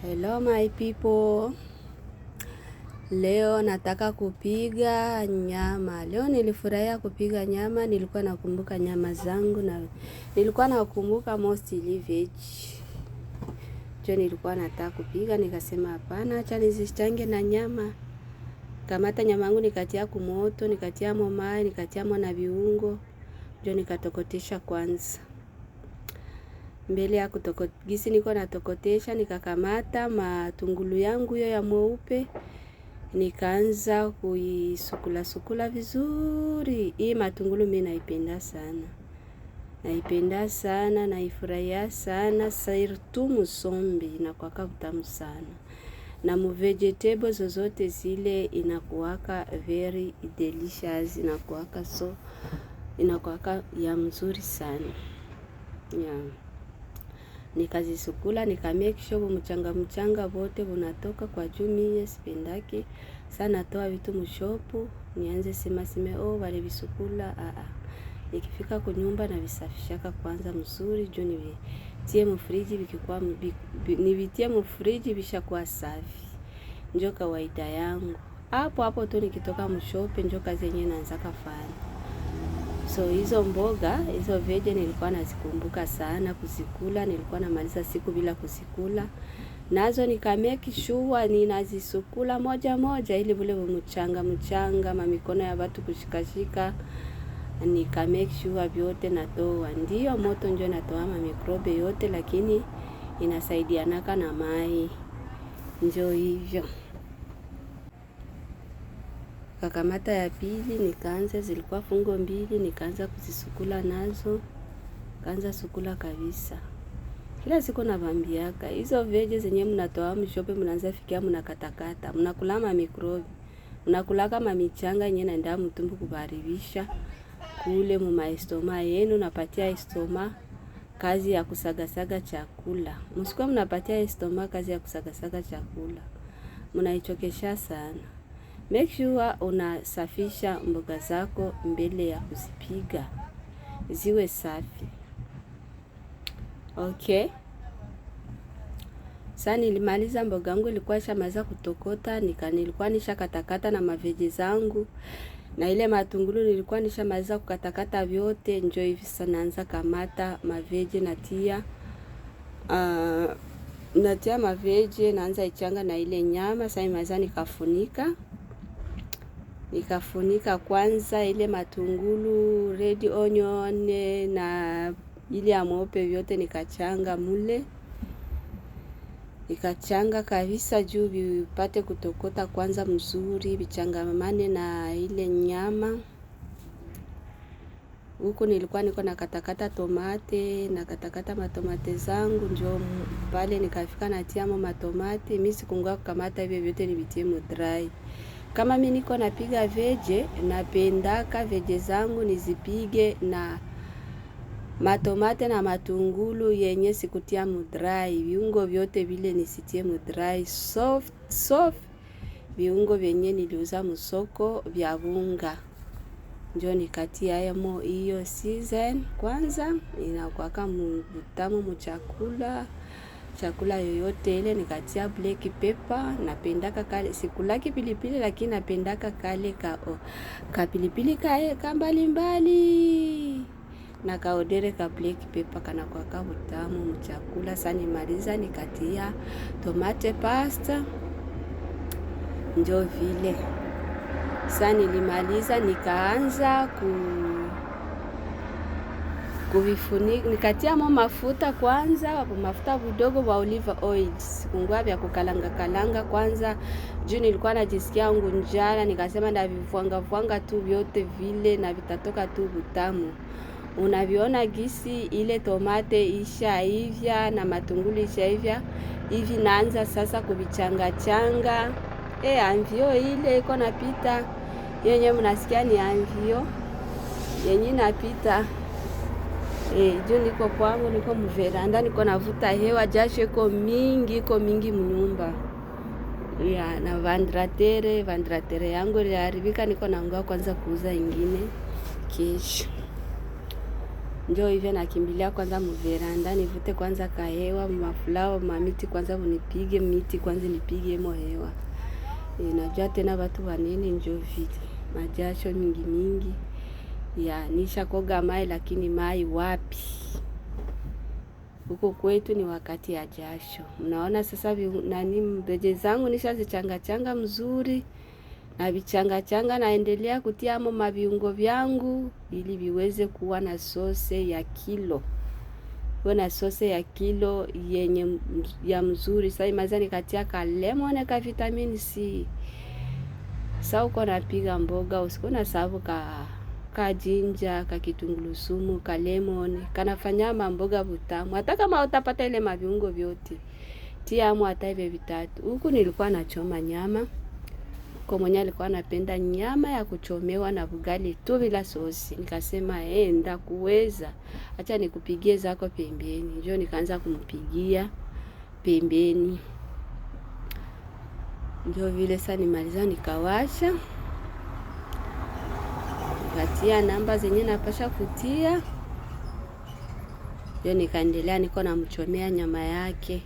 Hello my people. Leo nataka kupiga nyama. Leo nilifurahia kupiga nyama, nilikuwa nakumbuka nyama zangu na nilikuwa nakumbuka mostly veg. Jo nilikuwa nataka kupiga, nikasema hapana, acha nizichange na nyama. Kamata nyama yangu nikatia kumoto, nikatia mai, nikatia na viungo. Jo nikatokotesha kwanza. Mbele ya gisi niko natokotesha, nikakamata matungulu yangu hiyo ya mweupe, nikaanza kuisukula sukula vizuri. Hii matungulu mimi naipenda sana, naipenda sana, naifurahia sana, surtout musombe inakuwaka utamu sana, na mu vegetable zozote zile inakuwaka very delicious, inakuwaka so inakuwaka ya mzuri sana yeah. Nikazisukula nika make sure mchanga mchanga vote unatoka kwa juu. Mie sipendaki sana toa vitu mushopu nianze sema seme, oh, wale visukula a a. Nikifika kunyumba na visafishaka kwanza mzuri juu nivitie mufriji, vikikuwa nivitie mufriji vishakuwa safi. Njo kawaida yangu. Hapo hapo tu nikitoka mushope njo kazi yenyewe naanza kafanya. So hizo mboga hizo vege nilikuwa nazikumbuka sana kuzikula, nilikuwa namaliza siku bila kuzikula. Nazo nika make sure ninazisukula moja moja ili vule mchanga mchanga mamikono ya watu kushikashika, nika make sure vyote natoa. Ndio moto njo natoa mamikrobe yote, lakini inasaidianaka na mai, njo hivyo. Kakamata ya pili nikaanza, zilikuwa fungo mbili, nikaanza kuzisukula nazo, kaanza sukula kabisa. Kila siku navambiaka hizo veje zenye mnatoa mshope, mnaanza fikia mnakatakata, mnakula ma mikrobi, mnakula kama michanga yenye naenda mtumbu kubaribisha kule mu maestomac yenu, napatia estomac kazi ya kusagasaga chakula. Msikuwa mnapatia estomac kazi ya kusagasaga chakula, mnaichokesha sana. Make sure unasafisha mboga zako mbele ya kuzipiga, ziwe safi. Okay. Sasa nilimaliza mboga yangu ilikuwa ishamaliza kutokota, nika nilikuwa nishakatakata na maveji zangu na ile matungulu nilikuwa nishamaliza kukatakata vyote. Njo hivi sasa naanza kamata maveji natia, natia maveji naanza ichanga na ile nyama. Sasa imaliza nikafunika, nikafunika kwanza ile matungulu, red onion na ile ya mweupe vyote nikachanga mule, nikachanga kabisa juu vipate kutokota kwanza mzuri, vichangamane na ile nyama. Huku nilikuwa niko nakatakata tomate, nakatakata matomate zangu, njo pale nikafika natiamo matomate. Mimi sikungua kukamata hivyo vyote nivitie mu dry. Kama mimi niko napiga veje, napendaka veje zangu nizipige na matomate na matungulu yenye sikutia mu dry. Viungo vyote vile nisitie mu dry, soft soft viungo vyenye niliuza musoko vya bunga, njo nikatia yamo hiyo season kwanza, inakuwaka mutamu muchakula chakula yoyote ile. Nikatia black pepper, napendaka kale, sikulaki pilipili lakini napendaka kale ka pilipili ka mbali mbali na kaodere ka black pepper kanakuwaka butamu muchakula. Sasa nimaliza nikatia tomate pasta, njo vile sasa nilimaliza nikaanza kuvifunika, nikatia mo mafuta kwanza, mafuta budogo wa olive oil, sikungua vya kukalanga kalanga kwanza juu nilikuwa najisikia ngu njala, nikasema ndavivwanga vwanga tu vyote vile na vitatoka tu butamu. Unaviona gisi ile tomate ishaivya na matungulu ishaivya hivi, naanza sasa kuvichanga changa. E, anvio ile iko napita yenye mnasikia ni anvio yenye napita. E, juu niko kwangu, niko mveranda, niko navuta hewa, jasho iko mingi, iko mingi mnyumba ya na ventilateur. Ventilateur yangu iliharibika, niko naangoa kwanza kuuza ingine kesho. Njo hivyo nakimbilia kwanza muveranda nivute kwanza kahewa mafulawa mamiti kwanza unipige miti kwanza nipige mo hewa. Najua tena watu wanene njo vile majasho mingi mingi ya nisha koga mai, lakini mai wapi? Huko kwetu ni wakati ya jasho. Mnaona sasa nani mbeje zangu nishazichanga changa mzuri na vichanga changa, naendelea kutia mo maviungo vyangu ili viweze kuwa na sose ya kilo, kuwa na sose ya kilo yenye ya mzuri. Sasa imaza nikatia ka lemon ka vitamin C. Sasa uko napiga mboga usiko na sababu ka jinja ka kitungulu sumu ka lemon kanafanya mamboga butamu, hata kama utapata ile maviungo vyote tiamu hata hivi vitatu. Huku nilikuwa nachoma nyama kwa mwenye alikuwa anapenda nyama ya kuchomewa na bugali tu bila sosi. Nikasema ndakuweza, acha nikupigie zako pembeni. Njo nikaanza kumpigia pembeni, njo vile sasa nimaliza, nikawasha nikatia namba zenye napasha kutia, njo nikaendelea niko namchomea nyama yake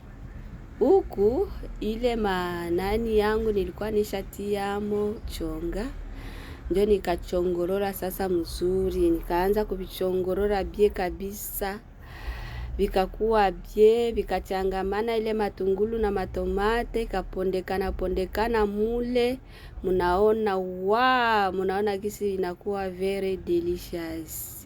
huku ile manani yangu nilikuwa nishatiamo chonga, ndio nikachongorora sasa mzuri, nikaanza kuvichongorora bie kabisa, vikakuwa bie, vikachangamana ile matungulu na matomate kapondekana pondekana mule. Munaona wa munaona gisi inakuwa very delicious.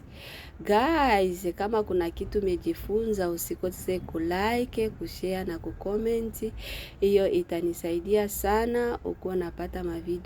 Guys, kama kuna kitu umejifunza usikose kulike, kushare na kucomment. Hiyo itanisaidia sana ukuwa napata mavideo.